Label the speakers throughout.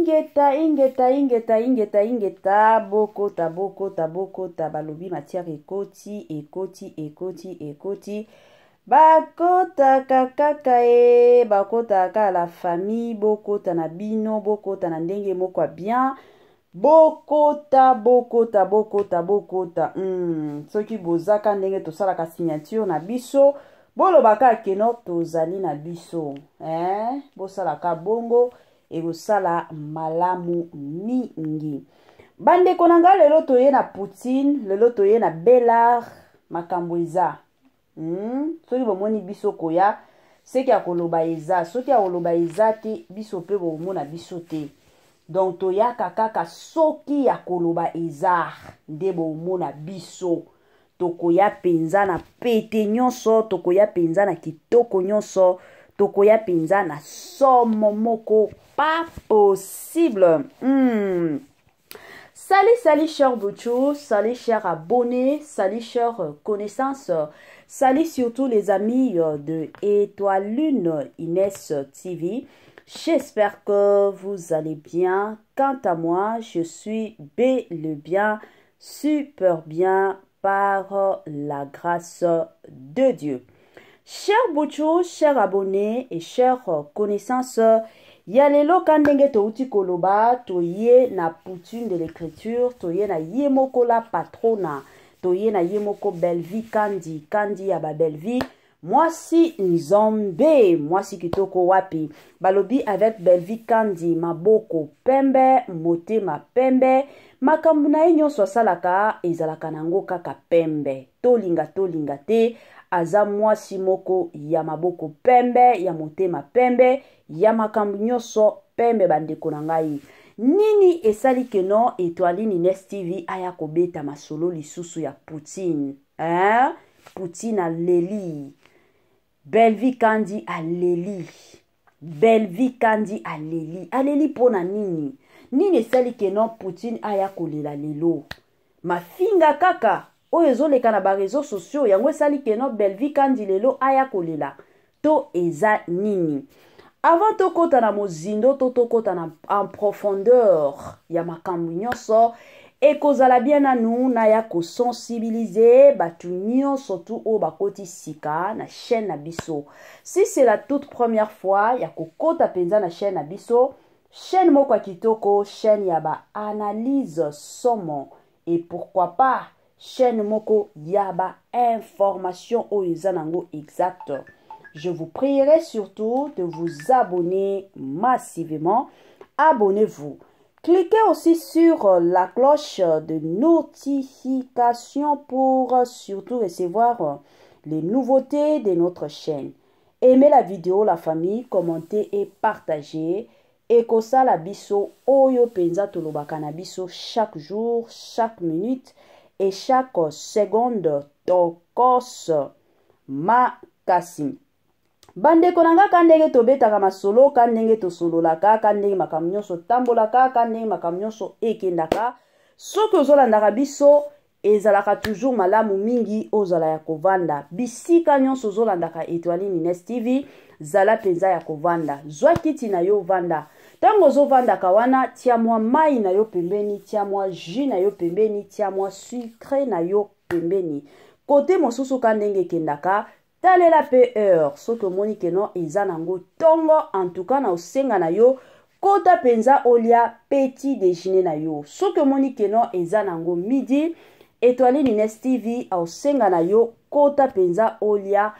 Speaker 1: Ingeta, ingeta, ingeta, ingeta, ingeta, bokota, bokota, bokota, balobi matière ekoti, ekoti, ekoti, ekoti. Bakotaka kaka e, bakotaka kaka la famille, bokota na bino, bokota na ndenge moko ya bien. Bokota, bokota, bokota, bokota. Soki bozaka ndenge tosalaka signature na biso, bolobaka keno tozali na biso. Eh? Bosalaka bongo, ekosala malamu mingi. Bandeko na nga, lelo toye na Poutine, lelo toye na Belar, makambo eza. Soki bomoni biso koya, seki ya koloba eza, soki ya koloba eza te, biso pe bomona biso te. Donc toyaka kaka soki ya koloba eza nde bomona biso. Tokoya penza na pete nyonso, tokoya penza na kitoko nyonso, tokoya penza na somo moko pas possible. Salut, salut cher Bouchou, salut cher abonné, salut cher connaissance, salut surtout les amis de Étoile Lune Inès TV. J'espère que vous allez bien. Quant à moi, je suis bel et bien, super bien par la grâce de Dieu. Cher Bouchou, cher abonné et cher connaissance, ya lelo ka ndenge touti koloba, toye na Poutine de l'écriture, toye na ye moko la patrona, toye na ye moko Bellevue Kandi, Kandi ya ba Bellevue, mwasi nzambe, mwasi kitoko wapi, balobi avec Bellevue Kandi, maboko pembe, motema pembe, makambo na ye nyonso asalaka ezalaka nango kaka pembe, tolinga tolinga te, aza mwasi moko ya maboko pembe, ya motema pembe, ya makambo nyonso pembe. Bandeko na ngai, nini esali keno Étoile Ines TV aya kobeta masolo lisusu ya Poutine, hein? Poutine aleli, Bellevue Kandi aleli, Bellevue Kandi aleli, aleli pona nini? Nini esali keno Poutine aya kolela lelo? Mafinga kaka oyo ezoleka na ba réseaux sociaux yango esali keno Bellevue Kandi lelo aya kolela to eza nini? Avant tokota na mozindo to tokota na en profondeur ya makambo nyonso, ekozala bien nanu naya kosensibiliser bato nyonso tu oyo bakoti sika na chaîne na biso. Si c'est la toute première fois ya kokota penza na chaîne na biso, chaîne moko ya kitoko, chaîne ya ba analyse somo et pourquoi pas chaîne moko ya ba information oyo eza nango exact. Je vous prierai surtout de vous abonner massivement. Abonnez-vous. Cliquez aussi sur la cloche de notification pour surtout recevoir les nouveautés de notre chaîne. Aimez la vidéo, la famille, commentez et partagez. Ekosala biso oyo penza tolobaka na biso chaque jour, chaque minute et chaque seconde tokos makasi. Bandeko na nga, ka ndenge tobetaka masolo, ka ndenge tosololaka, ka ndenge makambo nyonso tambolaka, ka ndenge makambo nyonso ekendaka, soki ozolandaka biso ezalaka toujours malamu mingi ozala ya kovanda. Bisika nyonso ozolandaka Étoile Ines TV, zala penza ya kovanda. Zwa kiti na yo vanda. Tango ozovandaka wana, tia mwa mai na yo pembeni, tia mwa jus na yo pembeni, tia mwa sucré na yo pembeni. Kote mosusu ka ndenge ekendaka, talela pe heure. Soki omoni ke non eza nango tongo, en tout cas na osenga na yo kota penza olia petit déjeuner na yo. Soki omoni ke non eza nango midi, Étoile Ines TV osenga na yo kota penza olia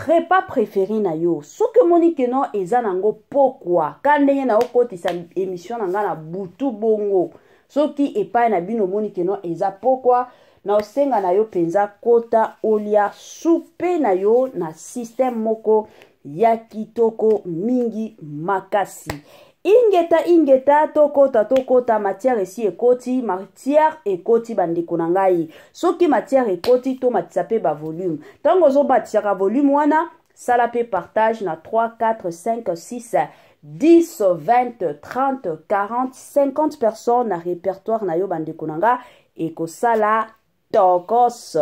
Speaker 1: repas préféré na yo. Soki omoni ke non eza nango pokwa, ka ndenge na okotisa émission na nga na butu bongo, soki epai na bino omoni ke non eza pokwa, na osenga na yo penza kota olia soupe na yo na système moko ya kitoko mingi makasi. Ingeta ingeta, tokota tokota, matière esi ekoti, matière ekoti bandeko na ngai. Soki matière ekoti, tomatisa pe ba volume. Tango ozobatisaka volume wana, sala pe partage na 3, 4, 5, 6, 10, 20, 30, 40, 50 personnes na répertoire na yo bandeko na nga, ekosala tokos.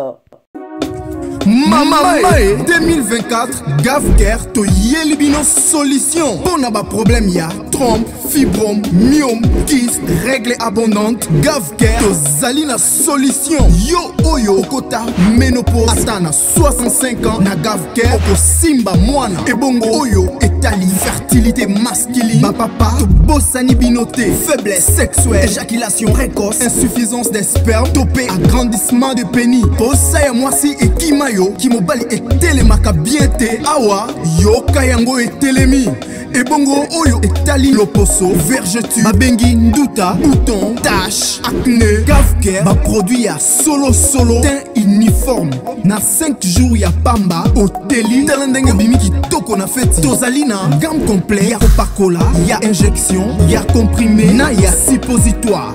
Speaker 2: Mama Mae 2024 Gavcare toyeli bino solution mpo na baproblème ya trompe, fibrome, myome, kyste, règle abondante. Gavcare tozali na solution. Yo oyo okota ménopause ata na 65 ans, na Gavcare okosimba mwana. Ebongo oyo etali fertilité masculine, bapapa tobosani bino te. Faiblesse sexuelle, éjaculation précoce, insuffisance des spermes to mpe agrandissement de pénis, posa ya mwasi ekima yo, kimobali etelemaka bien te, awa yoka yango etelemi. Ebongo oyo etali loposo, vergeture babengi nduta, bouton, tache, acné, Gavcare baproduit ya solosolo, teint uniforme na 5 jours ya pamba oteli. Tala ndenge obimi kitoko na feti. Tozali na gamme complet ya kopakola, ya injection, ya comprimé na ya suppositoire.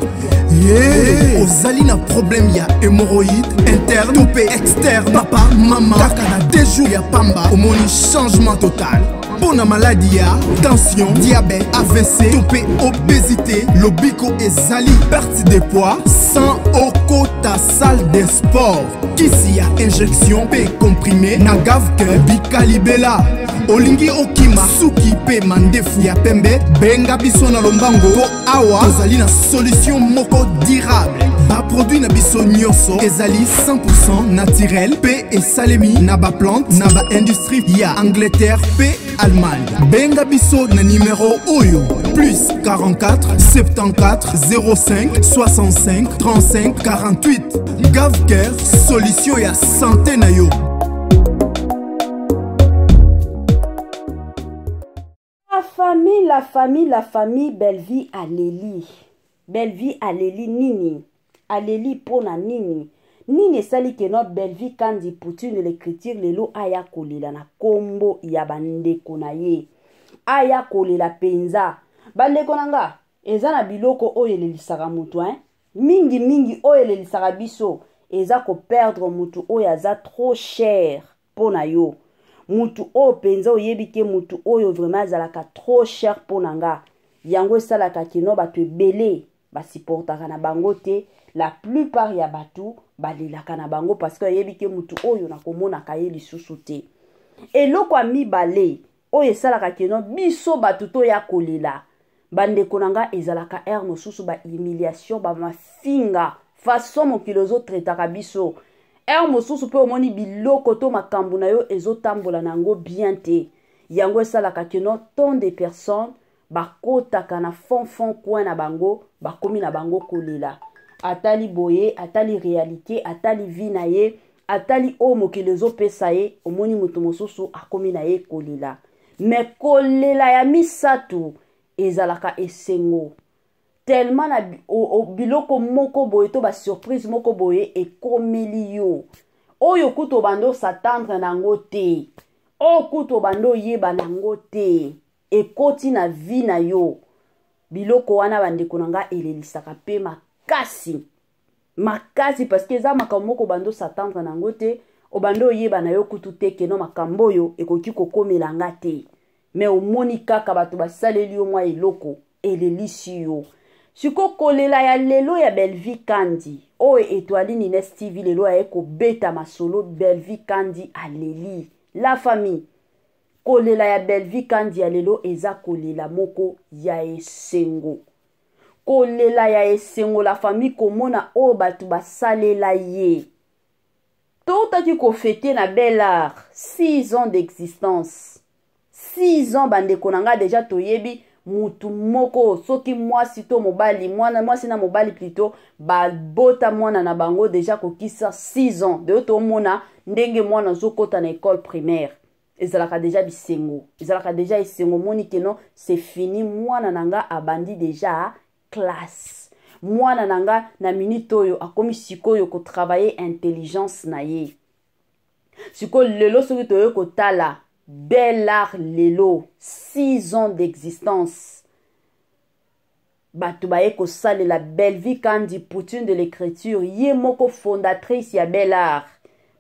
Speaker 2: Ye ozali na problème ya hémorroïde interne to mpe externe, papa, mama, kaka na 2 jours ya pamba omoni changement total. Mpo na maladi ya tension, diabète, AVC to mpe obésité, lobiko ezali perte de poids sans okota salle de sport. Kisi ya injection mpe comprimé na Gavcare bikalibela. Olingi okima suki mpe mandefu ya pembe, benga biso na lombango mpo awa tozali na solution moko durable. Baproduit na biso nyonso ezali 100% naturel mpe esalemi na baplante na baindustrie ya Angleterre mpe Allemagne. Benga biso na numero oyo: plus 44 74 05 65 35 48. Gavcare, solution ya santé na yo.
Speaker 1: La famille, la famille, la famille, Bellevie aleli. Bellevie aleli nini? Aleli mpona nini? Nini esali que no Bellevie Kandi Poutine l'écriture lelo aya kolela na kombo ya bandeko na ye? Aya kolela mpenza. Bandeko na nga, eza na biloko oyo elelisaka moto, hein? Mingi mingi oyo elelisaka biso eza koperdre motu oyo aza trop cher mpo na yo, mutu oyo mpenza oyebi ke mutu oyo vraiment azalaka trop cher mpo na nga. Yango esalaka que no bato ebele basupportaka na bango te. La plupart ya bato balelaka na bango parce que oyebi ke mutu oyo nakomonaka ye lisusu te. Eloko ya mibale oyo esalaka que no biso bato toya kolela, bandeko na nga, ezalaka heure mosusu bahumiliation, bamafinga, façon mokili ozotraitaka biso. Heure mosusu mpe omoni biloko to makambo na yo ezotambola na yango bien te. Yango esalaka que no tant de personnes bakotaka na fond fond coin na bango, bakomi na bango kolela. Atali boye, atali réalité, atali vie na ye, atali oyo mokili ezopesa ye, omoni moto mosusu akomi na ye kolela. Me kolela ya misato ezalaka esengo, tellement na biloko moko boye to basurprise moko boye ekomeli yo, oyo kutu obanda os'attendre nango te, oyo kutu obanda oyeba nango te, ekoti na vie na yo. Biloko wana, bandeko na nga, elelisaka mpe makasi makasi, parce que eza makambo moko obanda os'attendre nango te, obanda oyeba na yo kutu te que no makambo oyo ekoki kokomela nga te. Me omoni kaka bato basaleli yo mwa eloko, elelisi yo. Siko kolela ya lelo ya Bellevie Kandi oyo Etoile Nines TV lelo aye kobeta masolo, Bellevie Kandi aleli. La famille, kolela ya Bellevie Kandi ya lelo eza kolela moko ya esengo, kolela ya esengo. La famille, komona oyo bato basalela ye, totaki kofêter na Bel Art 6 ans d'existence, 6 ans, bandeko na ngai. Déjà toyebi mutu moko soki mwasi to mobali, mwana mwasi na mobali plutôt, babota mwana na bango déjà kokisa 6 ans. Deyo tomona ndenge mwana azokɔta na école primaire, ezalaka déjà bisengo, ezalaka déjà esengo. Omoni que no c'est fini, mwana na nga abandi déjà classe, mwana na nga na minute oyo akomi sikoyo kotravailler intelligence na ye. Sikoyo lelo soki toyei kotala Bel Art lelo, 6 ans d'existence, bato baye kosalela Bellevie Kandi Poutine de l'écriture, ye moko fondatrice ya Bel Art,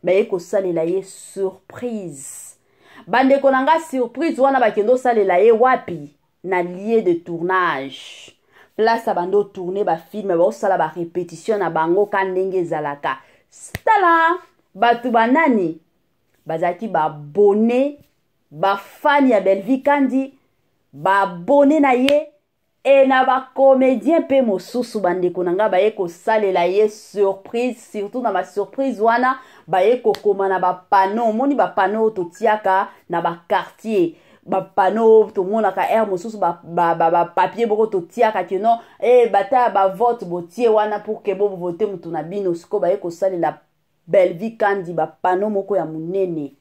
Speaker 1: baye kosalela ye surprise. Bandeko na nga, surprise wana bakende osalela ye wapi? Na lieu de tournage, place ya bando tourne bafilme, baosala barépétition na bango ka ndenge ezalaka. Tala bato banani. Bazalaki ba abonné, ba fan ya Bellevue Kandi, ba abonné na ye e na ba comédien mpe mosusu. Bandeko na ngai, baye kosalela ye surprise. Surtout na basurprise wana, baye kokoma na bapanneau. Omoni bapanneau oyo totiaka na baquartier, bapanneau oyo tomonaka aire mosusu, bapapier moko totiaka ke non, e bata ya bavote botie wana pour ke bovote motu na bino. Sikoyo baye kosalela Bellevue Kandi bapanneau moko ya monene.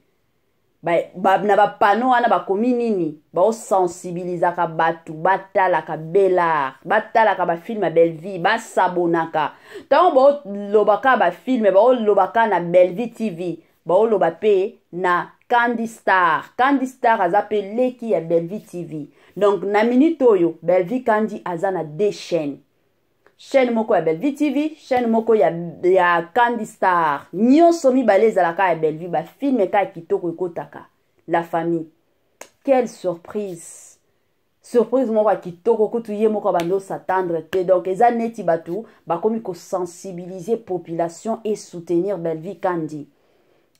Speaker 1: Na bapanneau wana bakomi nini? Baosensibilizaka bato batalaka Belar, batalaka bafilme ya Bellevue, basabonaka. Ntango baolobaka bafilme, baolobaka na Bellevue TV, baoloba mpe na Candy Star. Candy Star aza mpe leki ya Bellevue TV. Donc na minute oyo, Bellevue Kandi aza na deux chaînes: chaîne moko ya Bellevue TV, chaîne moko ya Candy Star. Nyonso mibale ezalaka ya Bellevue, bafilme kaka kitoko ekotaka. La famille, quelle surprise! Surprise moko ya kitoko kutu, ye moko abandi os'attendre te. Donc eza neti bato bakomi kosensibiliser population et soutenir Bellevue Kandi.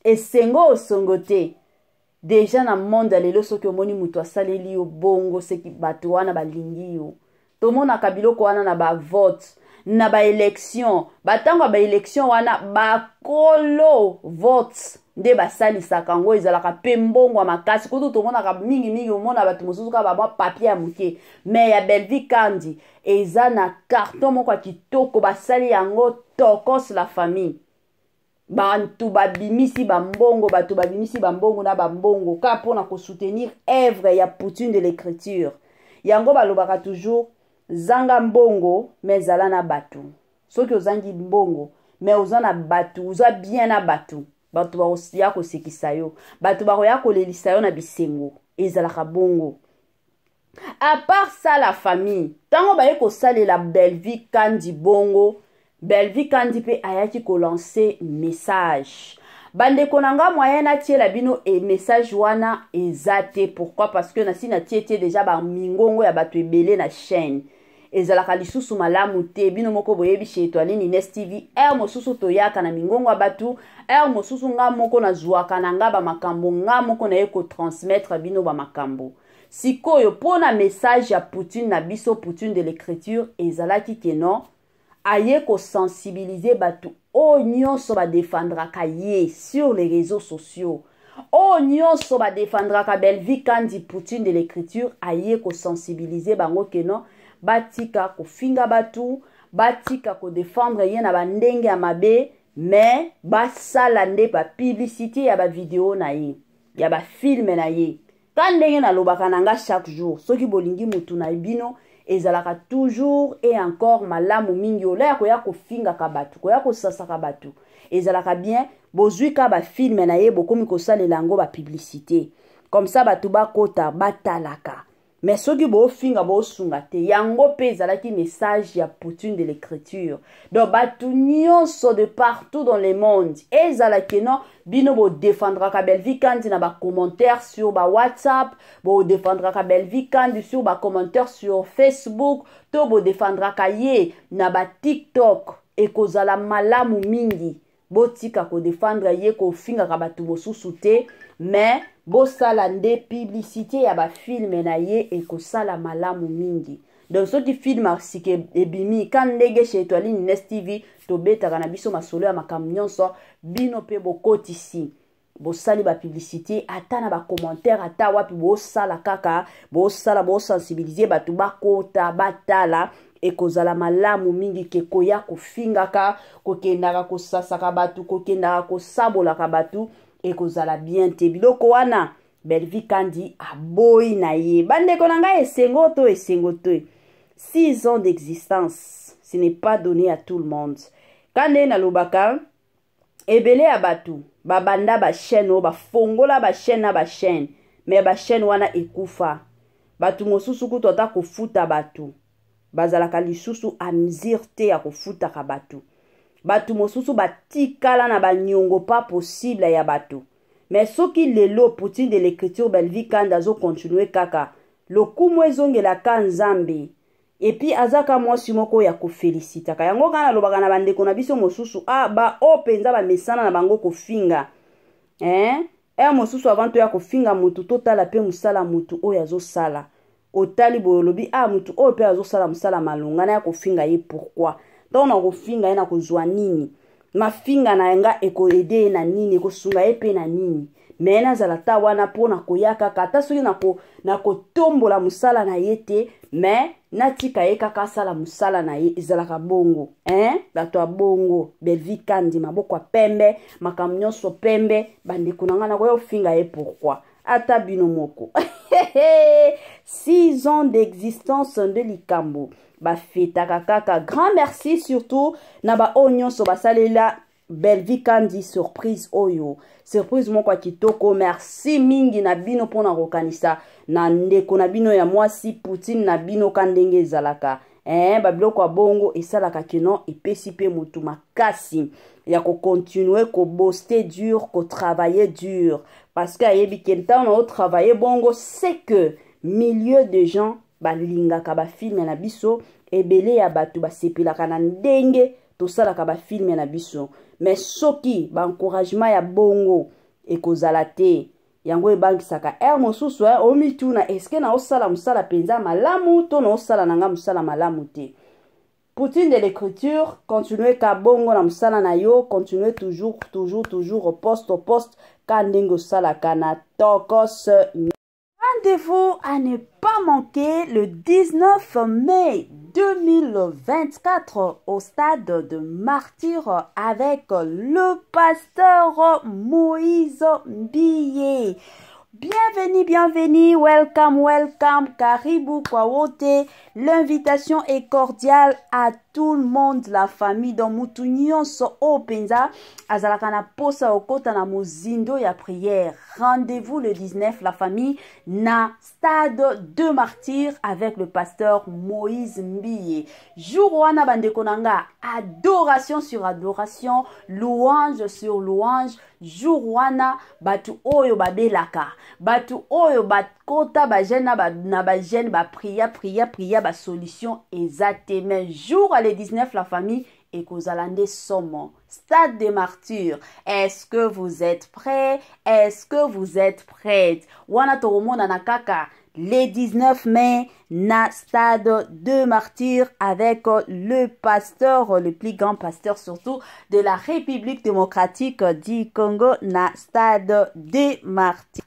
Speaker 1: Esengo osongo te. Deja na monde ya lelo, soki omoni moto asaleli yo bongo, seki bato wana balingi yo. Tomonaka biloko wana na bavote, na baélection. Batango ya baélection wana, bakolo vote nde basalisaka yango. Ezalaka mpe mbongo ya makasi kutu. Tomonaka mingimingi, omona bato mosusu kaka bamwa papier ya moke, mais ya Bellevue Kandi eza na carton moko ya kitoko, basali yango tokos. La famille, bantu babimisi bambongo, bato babimisi bambongo na bambongo kaka mpona kosoutenir œuvre ya Poutine de l'écriture. Yango balobaka toujours: zanga mbongo, mais zala na bato. Soki ozangi mbongo, mais oza na bato, oza bien na bato, bato bakoya kosekisa yo, bato bakoya kolelisa yo na bisengo. Ezalaka bongo. À part ça, la famille, ntango baye kosalela Bellevue Kandi bongo, Bellevue Kandi mpe ayaki kolancer message. Bandeko na nga, moyen natiela bino e message wana eza te. Pourquoi? Parce que nasi natie tie déjà bamingongo ya bato ebele na chaîne, ezalaka lisusu malamu te. Bino moko boyebi, chez Etoiline Ines TV, heure mosusu toyaka na mingongo ya bato, heure mosusu nga moko nazwaka na nga bamakambo, nga moko naye kotransmettre bino bamakambo. Sikoyo, mpo na message ya Poutine na biso, Poutine de l'écriture, ezalaki ke non, aye kosensibiliser bato oyo nyonso badéfendraka ye sur les réseaux sociaux, oyo nyonso badéfendraka Bellevue Kandi, Poutine de l'écriture. Aye kosensibiliser bango ke non, batika kofinga bato, batika kodéfendre ye na bandenge ya mabe, mais basala nde bapublicité ya bavideo na ye, ya bafilme na ye. Ka ndenge nalobaka na nga chaque jour, soki bolingi mutu na bino, ezalaka toujours et encore malamu mingi ola ya koya kofingaka bato, koya kosasaka bato. Ezalaka bien bozwi ka bafilme na ye, bokomi kosalela yango bapublicité, comme ça bato bakota batalaka. Mais soki bofinga, bosunga te. Yango mpe ezalaki message ya Poutine de l'écriture. Donc bato nyonso de partout dans le monde, ezalaki non, bino bodéfendraka Bellevue Kandi na bacommentaire sur bawhatsapp, bodéfendraka Bellevue Kandi sur bacommentaire sur Facebook, to bodéfendraka ye na batiktok, ekozala malamu mingi botika kodéfendre ye kofingaka bato mosusu te, mais bosala nde publicité ya bafilme na ye, ekosala malamu mingi. Donc soki film sika ebimi, ka ndenge chez Etoiline Ines TV tobetaka na biso masolo ya makambo nyonso, bino mpe bokotisi, bosali bapublicité ata na bacommentaire, ata wapi bosala kaka, bosala, bosensibiliser bato bakota batala, ekozala malamu mingi ke koya kofingaka, kokendaka kosasaka bato, kokendaka kosabolaka bato. Ekozala bien te biloko wana. Bellevue Kandi aboyi na ye. Bandeko na ngai, esengo to esengo te? 6 ans d'existence, ce n'est pas donné à tout le monde. Ka nde nalobaka, ebele ya bato babanda bachaîne oyo, bafongola bachaîne na bachaîne, mais bachaîne wana ekufa. Bato mosusu kutu ata kofuta bato, bazalaka lisusu à mesure te ya kofutaka bato. Bato mosusu batikala na baniongo pas possible ya bato. Mais soki lelo Poutine de l'écriture Bellevue Kandi azocontinuer kaka, lokumu ezongelaka Nzambe. Et puis azaka mwasi moko ya kofélicitaka. Yango kaka nalobaka na bandeko na biso mosusu, ah, baoyo mpenza bamesana na bango kofinga, eh? Heure mosusu avant toya kofinga mutu totala pe musala mutu oyo azosala. Otali boye olobi ah mutu oyo pe azosala musala malonga naya kofinga ye pourquoi? Ntango nakofinga ye nakozwa nini? Mafinga na nga eko aider ye na nini? Ekosunga ye pe na nini? Mais nazala ta wana po na koya kaka ata soki nakotombola mosala na ye te, mais natika ye kaka asala mosala na ye. Ezalaka bongo hein? Bato ya bongo Bellevue Kandi maboko ya pembe, makambo nyonso pembe. Bandeko na ngai nakoya ofinga ye pourquoi? Ata bino moko. 6 ans d'existence nde likambo bafetaka kaka. Grand merci surtout na baoyo nyonso basalela Bellevue Kandi surprise oyo, surprise moko ya kitoko. Merci mingi na bino mpona kokanisa na ndeko na bino ya mwasi Poutine na bino ka ndenge ezalaka. Babiloko ya bongo esalaka kino epesi pe motu makasi ya kocontinue koboste dur, kotravailler dur, parce que ayebi ke ntango na otravailler bongo, c'est que milieu de gens balingaka bafilme na biso, ebele ya bato basepelaka na ndenge tosalaka bafilme na biso. Mais soki baencouragement ya bongo ekozala te, yango ebangisaka heure mosusu. Omituna eske naosala mosala mpenza malamu to naosala na nga mosala malamu te. Poutine de l'écriture, continue ka bongo na mosala na yo, continue toujours, toujours, toujours au poste, au poste, ka ndenge osalaka na tokos. Rendez-vous à ne pas manquer le 19 mai 2024 au stade de Martyrs avec le pasteur Moïse Mbiye. Bienvenue, bienvenue, welcome, welcome, karibu kwa wote. L'invitation est cordiale à tout le monde, la famille. Donc mutu nyonso oyo mpenza azalaka na posa okota na mozindo ya prière. Rendez-vous le 19, la famille, na stade de Martyrs avec le pasteur Moïse Mbiye. Jour wana bandeko na nga, adoration sur adoration, louange sur louange. Jour wana bato oyo babelaka, bato oyo bakota bajeune na bajeune bapria pria pria, basolution eza te. Mais jour le 19, la famille, ekozala nde somo. Stade de Martyrs, est-ce que vous êtes prêts? Est-ce que vous êtes prêtes? Wana tokomonana kaka le 19 mai na stade de Martyrs avec le pasteur, le plus grand pasteur surtout de la République démocratique du Congo, na stade de Martyrs.